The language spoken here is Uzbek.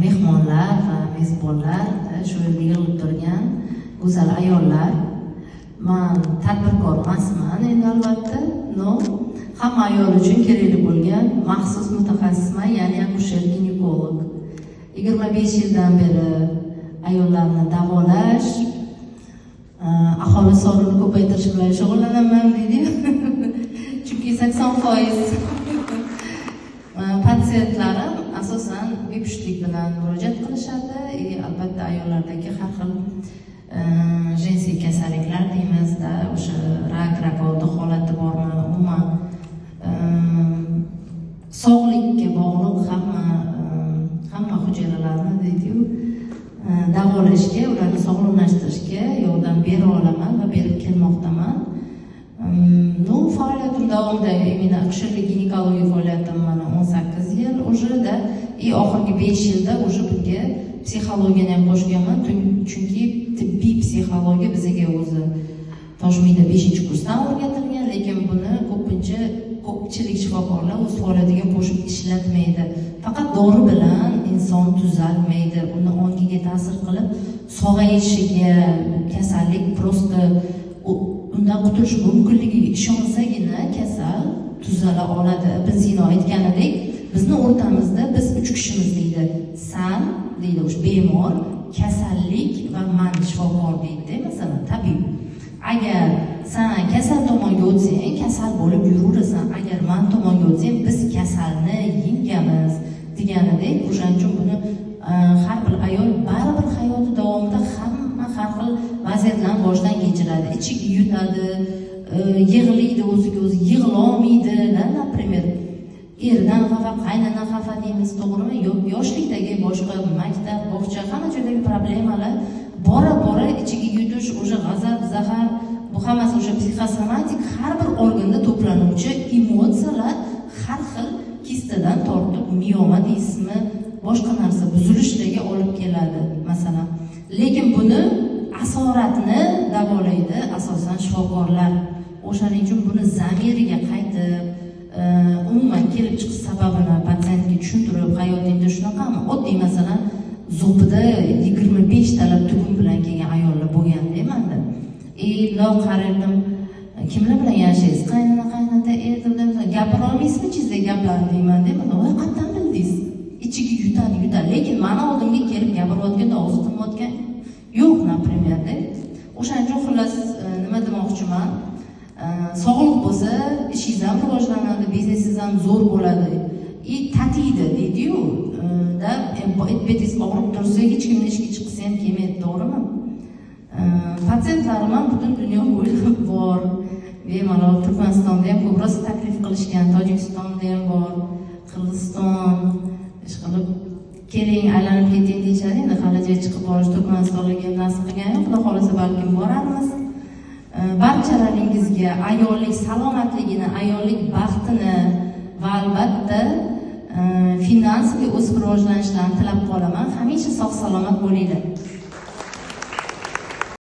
Mehmonlar va mezbonlar, shu yerda yig'ilib turgan go'zal ayollar. Man tadbirkor emasman endi albatta, но hamma ayol uchun kerakli bo'lgan maxsus mutaxassisman, ya'ni akusher ginekolog. 25 yildan beri ayollarni davolash, aholi sonini ko'paytirish bilan shug'ullanaman deydi. Chunki 80% patsientlarim asosan bepushtlik bilan murojaat qilishadi. Albatta ayollardagi har xil женский kasalliklar deymizda, o'sha rak, rak oldi holati bormi, umuman sog'likka bog'liq hamma hujayralarni deydiyu davolashga, ularni sog'lomlashtirishga yordam bera olaman va berib kelmoqdaman. Ну, faoliyatim davomida именно akusherlik ginekologiya faoliyatim mana 18 yil уже-da, и oxirgi 5 yilda уже bunga psixologiyani ham qo'shganman, chunki tibbiy psixologiya bizga o'zi Toshmiyda 5-kursdan o'rgatilgan, lekin buni ko'pincha ko'pchilik shifokorlar o'z faoliyatiga qo'shib ishlatmaydi. Faqat dori bilan inson tuzalmaydi, uni ongiga ta'sir qilib sog'ayishiga, kasallik просто undan qutulish mumkinligiga ishonsagina kasal tuzala oladi. Ibn Sino aytganidek, bizni o'rtamizda biz 3 kishimiz deydi. San deydi o'sha bemor, kasallik va man shifokor deydi, masalan, tabib. Agar san kasal tomonga o'tsang, kasal bo'lib yuraversan. Agar man tomonga o'tsang, biz kasalni yengamiz deganidek. O'shaning uchun buni har bir ayol baribir hayoti davomida hamma har xil vaziyatlarni boshdan kechiradi. Ichiga yutadi, yig'laydi, o'ziga o'zi yig'lolmaydi, например, erdan xafa, qaynona xafa deymiz, to'g'rimi? Yo'q, yoshlikdagi boshqa maktab, bog'cha, hamma joydagi problemalar bora-bora ichiga yutish, o'sha g'azab, zahar, bu hammasi o'sha psixosomatik har bir organda to'planuvchi emotsiyalar har xil kistadan tortib mioma deysizmi, boshqa narsa buzilishlarga olib keladi masalan. Lekin buni asoratni davolaydi asosan shifokorlar. O'shaning uchun buni zamiriga qaytib, umuman kelib chiqish sababini patsientga tushuntirib, hayotingda shunaqami? Oddiy masalan, zobida 25 talab tugun bilan kelgan ayollar bo'lganda manda. Bundoq qarardim, kimlar bilan yashaysiz? Qaynona, qaynota, er bilan gapira olmaysizmi ichingizda gaplarni deyman-da. Voy, qayerdan bildingiz? Ichiga yutadi, yutadi. Lekin mani oldimga kelib gapirayotganda og'zi tinmayotgan yo'q, например-da. O'shaning uchun xullas nima demoqchiman? Sog'liq bo'lsa, ishingiz ham rivojlanadi, biznesingiz ham zo'r bo'ladi. И tatiydi deydi-yu, da betingiz og'rib tursa, hech kimni ishga chiqsa ham kelmaydi, to'g'rimi? Patsientlarim ham butun dunyo bo'ylab bor. Bemalol Turkmanistonda ham ko'p rosa taklif qilishgan, Tojikistonda ham bor, Qirg'iziston, ish qilib keling, aylanib keting deyishadi. Endi halicha chiqib borish Turkmanistonga ham nasib qilgan yo'q, Xudo xohlasa balkim borarmiz. Barchalaringizga ayollik salomatligini, ayollik baxtini va albatta finansiy o'sib rivojlanishlarini tilab qolaman. Hamisha sog' salomat bo'linglar.